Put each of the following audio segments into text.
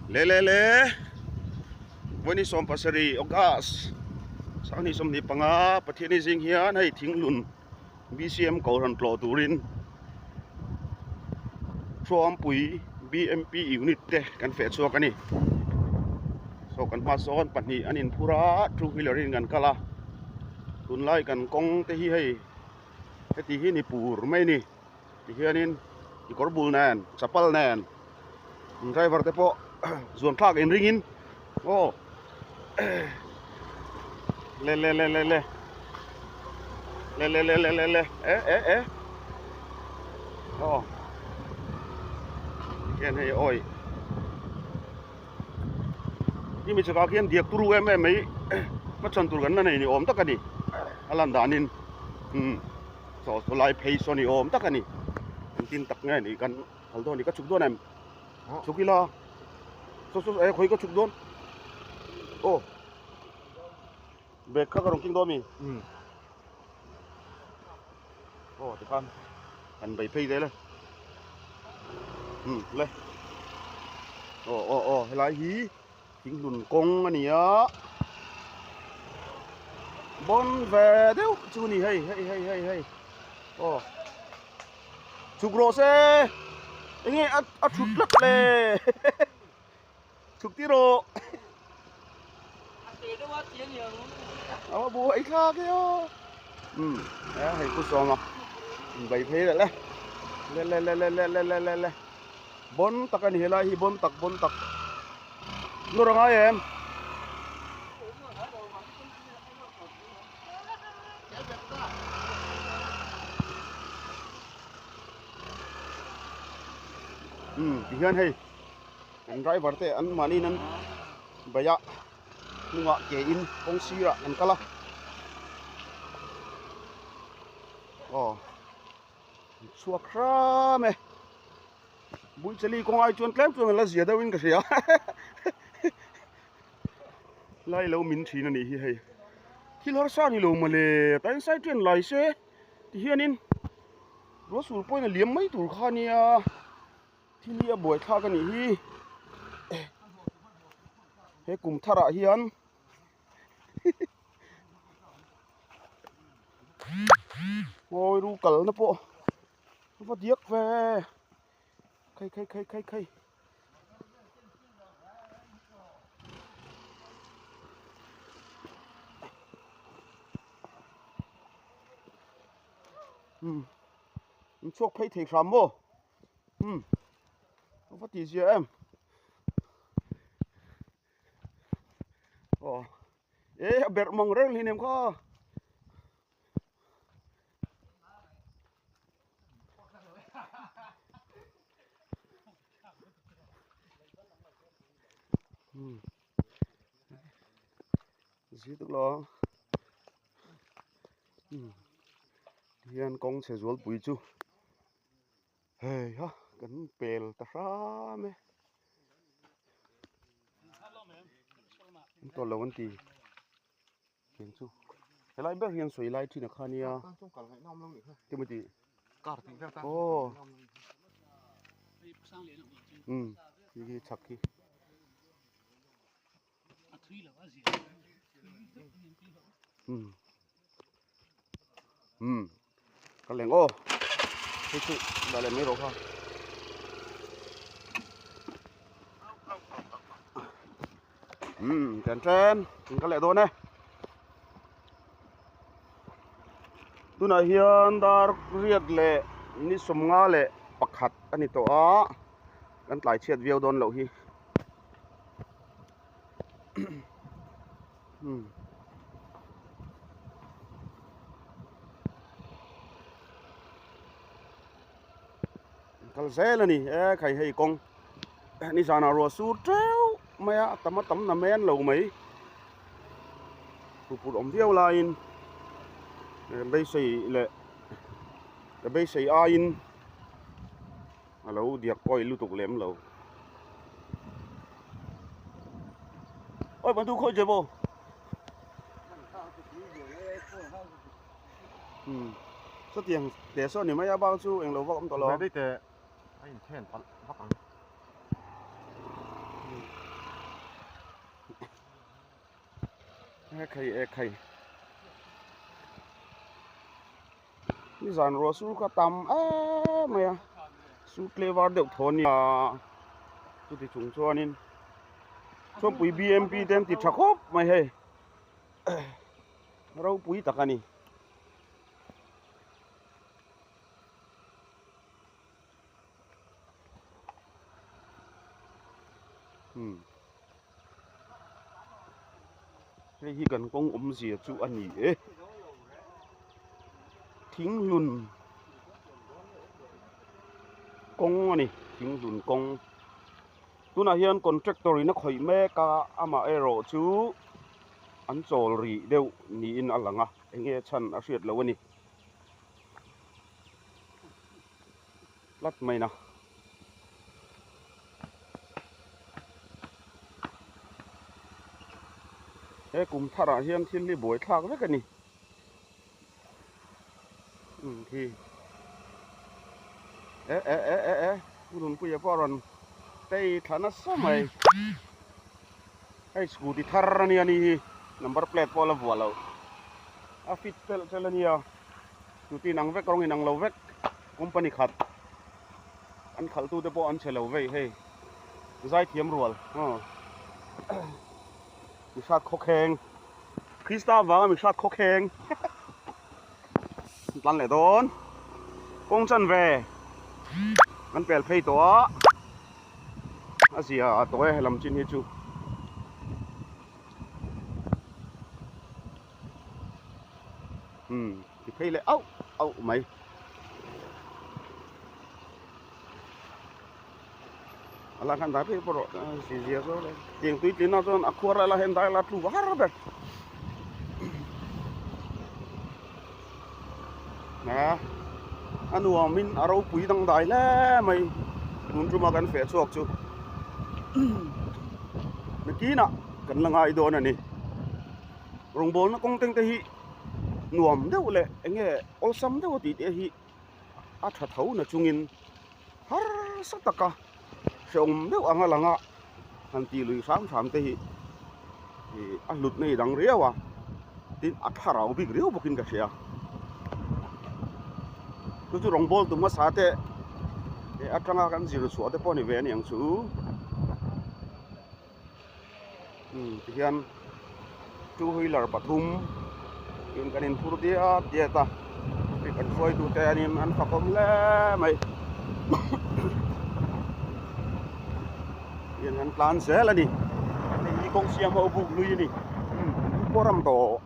Le le le Vawiini 17 August 2025 Pathiani zing hian hei thinglun BCM Kohhran tlawh turin Thuampui BMP unit te kan feh chhuak a ni. Saw kan hma sawn pahnih an inphur a two wheeler in kan kal a tunlai kan kawng te hi hei heti hi ni pur mai a ni. Tihianin kekawr bul nen chapal nen driver te pawh zuan thlak in ringin aw le le le le le le le le le le le e e e aw tikhian hei awi hemi chhakah khian diak turu em em mai hmachhawn tur kan la nei ni awm tak a ni a lan danin umm. Chaw saw lai phei saw ni awm tak a ni. Engtin tak nge ni kan kal dawn ni ka chhuk dawn em? Chhuk ila. Saw saw e khawi ka chhuk dawn. Aw. Bag kha ka rawn keng dawn mi? Um. Aw tikhan kan bei phei zel e. Um le. Aw aw aw helai hi Thinghlun kawng a ni a, bawn ve deuh chu a ni hei hei hei hei hei aw chhuk rawh se enge a a thut tlat le chhuk tir rawh a buai thlak e aw um hei pu sawma inbei phei leh le le le le le le le le le. Bawn tak a ni helai hi bawn tak bawn tak nawr a ngai em? Umm tihian hei kan driver te an mahniin an beih a hnungah ke in kawng sirah an kal a aw. Chhuak hram e. Buichali kawng ai chuan tlem chuan a la zia deuh in ka hria. Lai lo min thin a nih hi hei. Thil harsa ni lo mawle tain sai ṭian lai se ti hianin ruahsur pawhin a liam mai tur kha nia thil hi a buaithlak a nih hi. He kum tharah hian. Ngawi ru kalna pawh a va diak ve khai khai khai khai khai um an chhuak phei thei hram maw um a va tih zia em. Aw e a berh mang reng hlei nem kha. Hmm. Zui tuk lo. Hmm. Hian kawng chhe zualpui chu hei ha kan pel ta hram e. An tawlh lo an ti eng chu helai ber hian sawi lai thin a kha nia emaw tih aw um khi khi chhak khi um um ka leng aw hei chu dah leh mai rawh kha um chen chen in ka leh dawn e tunah hian dar riat leh ni sawmnga leh pakhat a ni tawh a kan tlai chhiat viau dawn loh hi. Hmm. Kal zel a ni e khai hei kawng ni zanah ruah sur teuh mai a tam a tam na men lo mai pupur awm viau laiin beisei leh ka beisei aiin a lo diak kawi lutuk lem lo. Oi bantu khoi je bo. Hmm. Satiang te saw ni mai a bang chu eng lo vak awm tawh lo. Ve te a in then palh vak ang. Ekhai ekhai nizan ruah sur kha tam em mai a sur tle var deuh thaw a nia chuti chung chuanin chhuanpui bmp te an ti tha khawp mai hei ropui tak a ni. Hei hi kan kawng awmzia chu a ni e thinghlun kawng a ni thinghlun kawng tunah hian contractor in a khawih mek a amaherawh chu an chawl rih deuh niin a lang a eng nge chhan a hriat loh a ni. Tlat mai na. He kum tharah hian thil hi buai thlak vek a ni. Um khi. E e e e e Pu Nunpuia pawh a rawn tei thla nasa mai. Hei scooty thar a nia ni hi number plate pawh a la vuah loh. A fit felh felh a nia. Scooty inang vek rawng inang lo vek company khat an khalh tu te pawh an che lo vei hei zaithiam rual aw mi hrat khawkheng Krista vanga mi hrat khawkheng an tlan leh dawn kawng chan ve an pel phei tawh a a zia tawh e helam chin hi chu. Umm ti phei leh auh auh mai. A la khan dai phei pawh rawh si zia zawk le tiang tui tlin ah chuan a khuar lai la hian dai la tlu var ber a a nuam in a ropui dangdai hle mai tun tuma kan feh chhuak chu nakinah kan la ngai dawn a ni. Rawngbawlna kawng teng te hi nuam deuh leh eng nge awlsam deuh a tih te hi a tha tho na chungin harsa taka hrehawm deuh anga langa han tih lui hram hram te hi ih a hlut na hi dang riau a tin a thlarau bik riau bawkin ka hria chu chu rawngbawltu hmasa te atanga kan zir chhuah te pawh a ni ve a ni ang chu. Tihian two wheeler pathum in kan inphur diat diat a hei kan hruaitu te an in an fakawm hle mai hian an tlan zel a ni hei hi kawng siam ho buk hlui a ni pawh ram tawh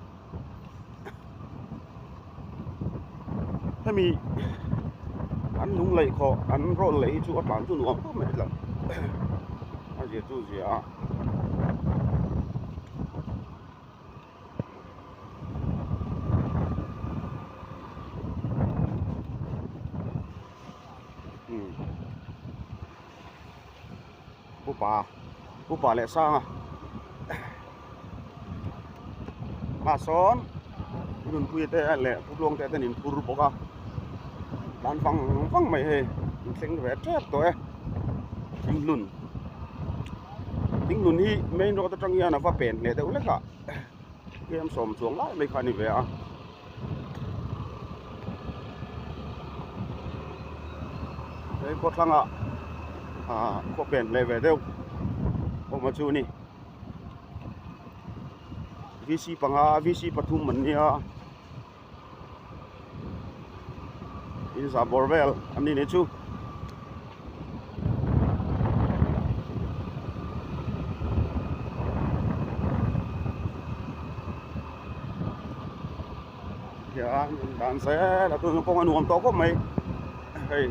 hemi an lung laih khawh an rawn laih hi chu a tlan chu nuam khawp mai tlat a zia chu zia a. Upa upa leh sang a hma sawn nunpui te leh pu tluang te ten in phur bawk a tlan vang vang mai hei in thleng ve tep tawh e thinghlun thinghlun hi main road atang hian a va pen hleh deuh hlek a tlem sawm chuang lai mai kha a ni ve a. Hei khawthlangah ah khaw pen hleh ve deuh awm a chu a ni vc panga vc pathum an nia inzah bawr vel an ni nih chu. Hian dan zel a tuna kawng a nuam tawh khawp mai hei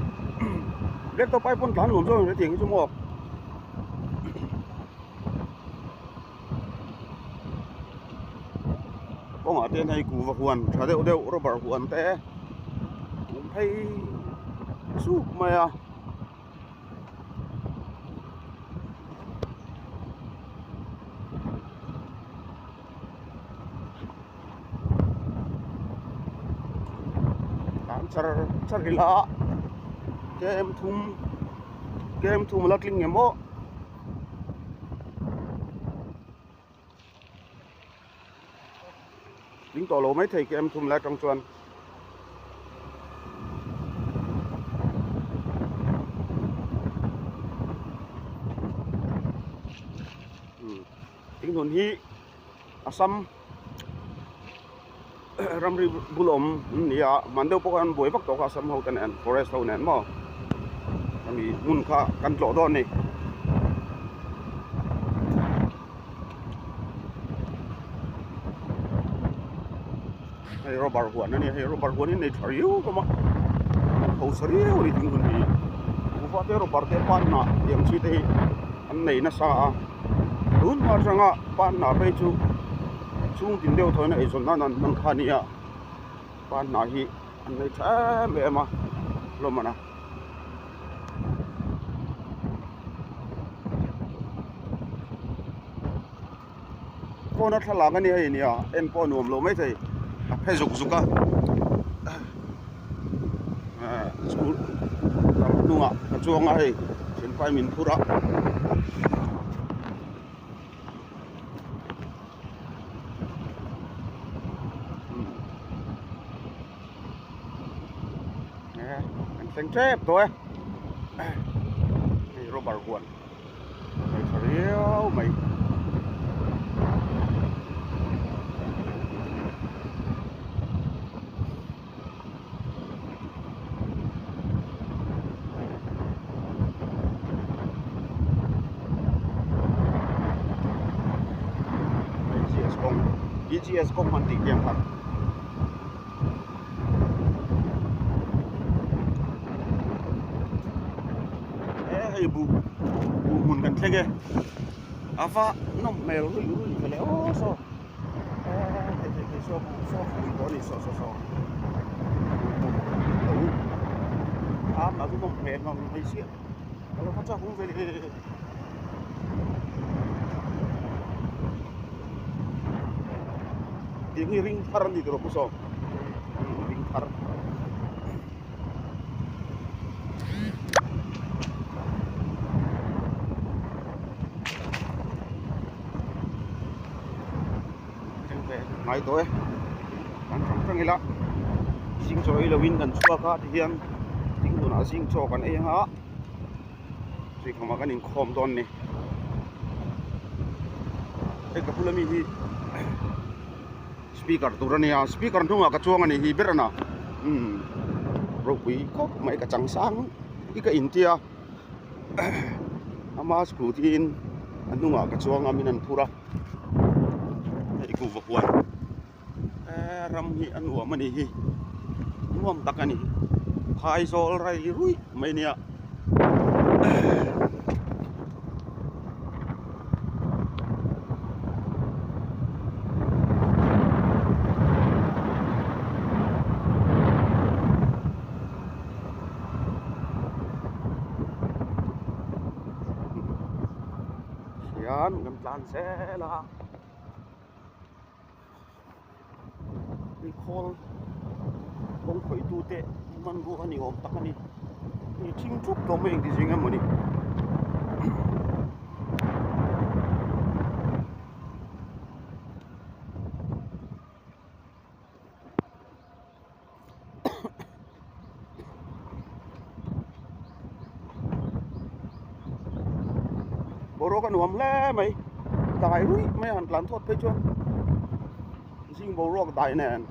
laptop ai pawn tlan nuam zawk ang hetiang hi chu maw. Kawngah te hian hei kuhva huan tha deuh deuh rubber huan te awm phei chuk mai a. Tlan char char ila kem thum kem thum a la tling em aw. Tling tawh lo maithei KM thum lai atang chuan. Thinghnun hi Assam ramri bul awm an ni a, hman deuh pawh khan an buai vak tawh kha Assam ho te nen forest ho nen maw khami hmun kha kan tlawh dawn a ni. Hei rubber huan a ni hei rubber huan hi nei tha riau hlawm a an hausa riau a ni ding hun hi kuhva te rubber te pan hnah tih ang chi te hi an nei nasa a tun hma atanga pan hnah phei chu chhung tin deuh thaw in a eizawn nan an hman kha a nia pan hnah hi an nei tha em em a hlawm a na. Phone a thlalak a ni hei nia en pawh a nuam lo maithei a phe zuk zuk a ah school lam hnungah ka chuang a hei thinpai min phur a. Kan thleng tep tawh e hei rubber huan. Hei tha riau mai. BGS kawng BGS kawng han tih tiang kha. He hei buh buh hmun kan thleng e a va nawm hmel ruih ruih ve le aw saw hei hei hei saw buh saw fui tawh a ni saw saw saw buh hmun lo a a chu nawm hmel ngang mai sia a lo va chak awm ve le. Tiang hi ring thar a ni tawh pu sawm ring thar. Ngai tawh e kan hrang hrang ila zing chaw ei lovin kan chhuak a tihian thing tunah zing chaw kan ei ang a zingkhawmah kan inkhawm dawn a ni hei ka bula mi hi speaker tur a nia speaker hnungah ka chuang a ni hi ber a na umm ropui khawp mai ka chang sang hi ka intia ama scooty in a hnungah ka chuang a min an phur a hei kuhva huan eee ram hi a nuam a ni hi nuam tak a ni phaizawl rai ruih mai nia. Hian kan tlan zel a hei khawl kawng khawih tu te hmanrua a ni awm tak a ni hei thing thup tawh mai engti zing emaw ni. Boruak a nuam hle mai dai ruih mai a han tlan thawt phei chuan zing boruak dai nen.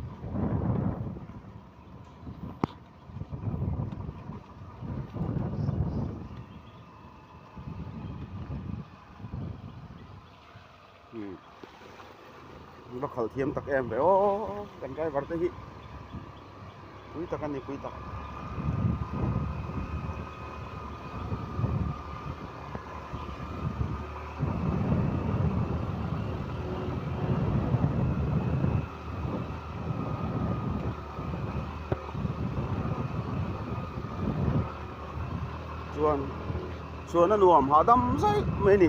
Va khalh thiam tak em ve aw kan driver te hi pui tak a ni pui tak. Chuan chuan a nuam hahdam zaih mai a ni.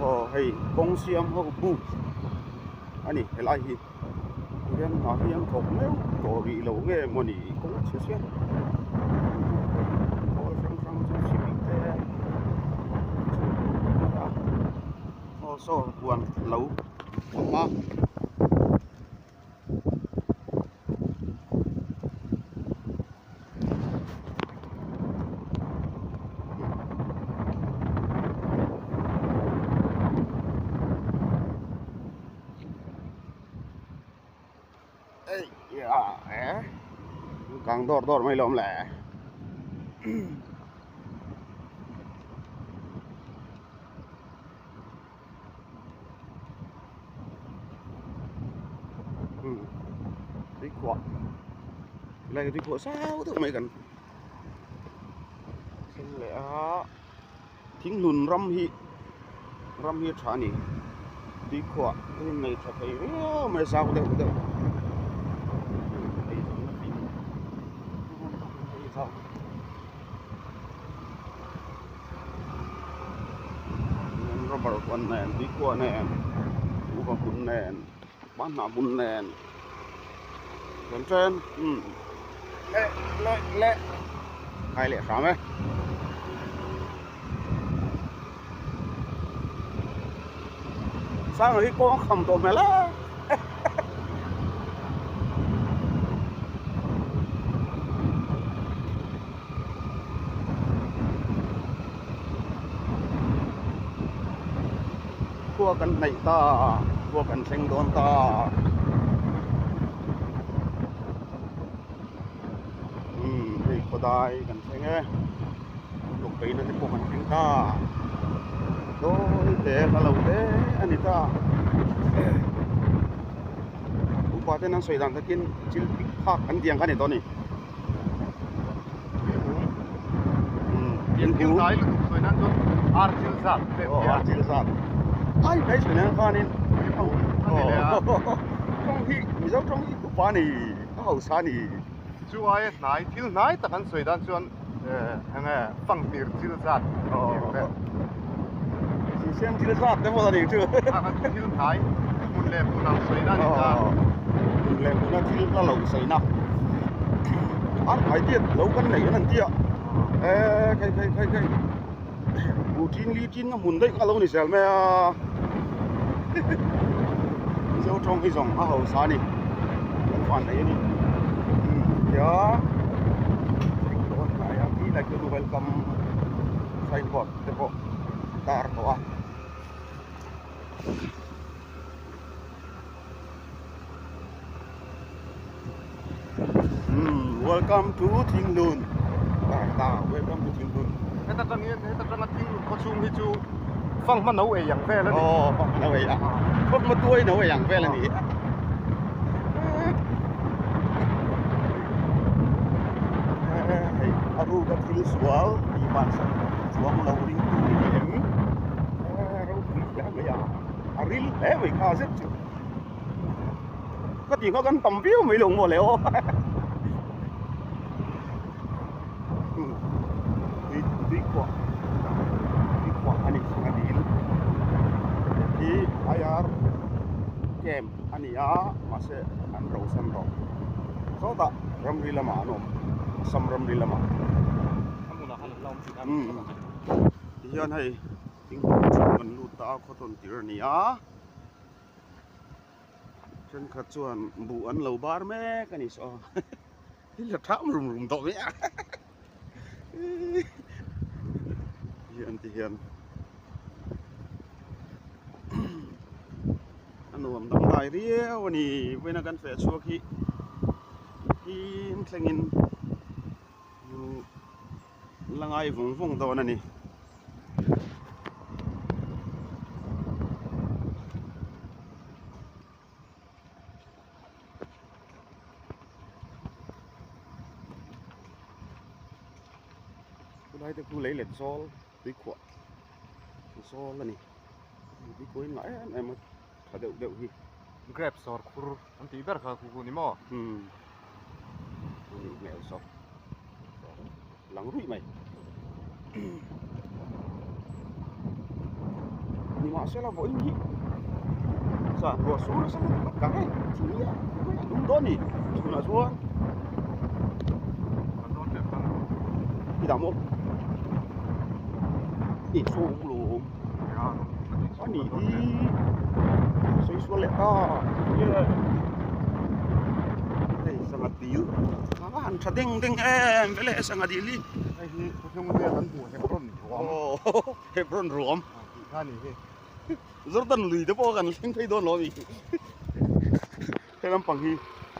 Aw hei kawng siam ho buk a ni helai hi hian hna hi an thawk meuh tawh rih lo nge mawni kawng chhe chhe khawl hrang hrang chu chhip te. Saw huan lo a awm a. Kang dawr dawr mai lo awm le. Tuikhuah helai hi tuikhuah zau deuh mai kan thleng leh a thinghnun ram hi ram hi a tha a ni tuikhuah te hi nei tha thei viau mai zau deuh deuh rubber huan nen tuikhuah nen kuhva hmun nen panhnah hmun nen chen chen umm leh leh leh khai leh hram e. Sanga hi kawng a kham tawh hmel e. Khua kan hnaih ta, khua kan thleng dawn ta. Umm hei khawdai kan thleng e. Luk beihna te pawh kan thleng ta. Dawi te hla lo te a ni ta. Upa ten an sawi dan takin chil pik phak an tiang kha a ni tawh a ni. Thil hnai lutuk sawi nan chuan ar thil zat te a nia. Ar thil zat. Ai hnai sawi nan khanin a ni leh a. Tawng hi Mizo tawng hi upa a ni a hausa a ni. Chu aia hnai thil hnai tak an sawi dan chuan eng nge fanghmir thil zat tih vel. Sihsiam thil zat te pawh a ni chu. Thil hnai hmun leh hmun ang sawi na a ni ta. Hmun leh hmuna thil hla lo sawi na. Ar hnai tiat lo kan nei an an tia. Eee khai khai khai khai bu tin li tin a hmun daih kha lo ni zel mai a. Mizo tawng hi zawng a hausa a ni. Kan van nei a ni. Tia thleng dawn hnai a ti lai chu welcome signboard te pawh tar tawh a. Umm welcome to Thinglun tar ta welcome to Thinglun. Heta tang hian heta tanga Thinglun khawchhung hi chu fanghma no ei ang vel a ni. Aw fanghma no ei a fanghma tuai no ei ang vel a ni. Hei a ruka thil sual tih bansan chuang lo ringtu i ni em? Ropui hle mai a, a ril hle mai kha zet chu. Ka tih kha kan tam viau mai lo maw le aw. Tui tui khuah tui khuah a ni a dil hi IR camp a ni a mahse an rosan tawh sawtah ramri lamah an awm Assam ramri lamah tihian hei thingpui chhung kan lut ta a khawtawn tir a ni a. Thenkhat chuan buh an lo bar mek a ni saw thil la tham rum rum tawh mai a hian ti hian a nuam dangdai riau a ni vawiina kan feh chhuak hi tin thlengin la ngai vawng vawng dawn a ni. Chulai te khu lei let zawl tui khuah zawl a ni tui khuah in ngah em em a tha deuh deuh hi. Grape sawr khur an tih ber kha khu khu ni maw? Umm a nih hmel saw lang ruih mai nimahsela vawiin hi zan ruah sur nasa lutuk a kang e thil hi a lum dawn a ni chhunah chuan i dah maw i chhung lawm. nih hi sawi sual leh ta hei sangha dil a va han tha deng deng em vele sangha dil hi hei hi thuthlung vel kan hmuh Hebron ruam aw Hebron ruam tih kha a ni hi Jordan lui te pawh kan thleng phei dawn lo a ni he lampang hi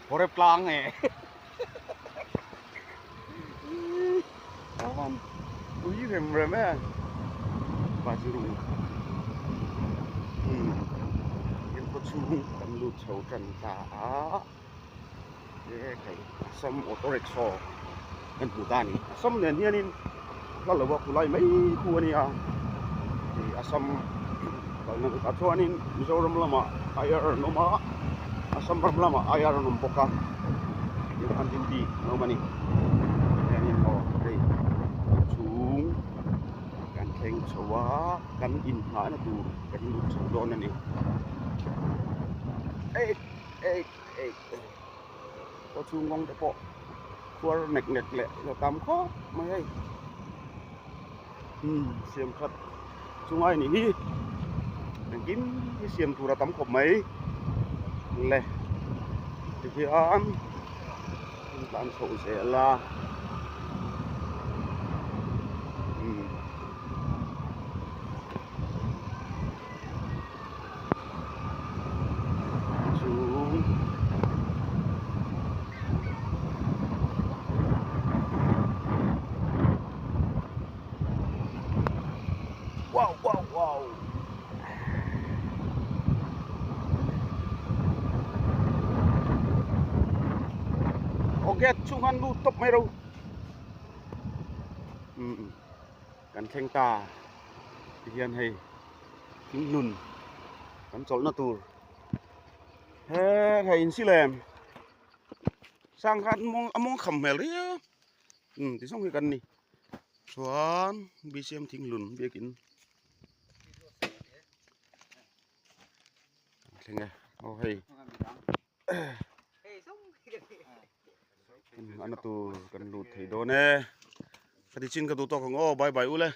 Horeb tlang nge Ui rem rem e Bajrung umm in khaw chhung kan lut chho tan ta a e hei Assam auto rickshaw kan hmu ta a ni Assam nen hianin hla lo a khulai mai khu a nia ih Assam kalna kawtah chuanin Mizoram lamah air an awm a Assam ram lamah air an awm bawk a tikhan duty an awm a ni hianin aw hei chhung kan thleng chho a kan inhnahna tur kan lut chho dawn a ni eih eih eih khaw chhung kawng te pawh khuar nek nek leh a tam khawp mai hei umm siam khat chungai nih hi engkim hi siam tur a tam khawp mai le tihian in tlan chho zel a umm. Chung wow wow wow aw gate chhung khan lut tawp mai ro umm kan thleng ta tihian hei thing hnun kan chawlhna tur he hei insilem sangha a mawng kham hmel riau umm ti zawng hi kan ni chuan bcm thing hlun biakin kan thleng e aw hei ana tur kan lut thei dawn e khati chin ka duh tawk ang aw bye bye u le.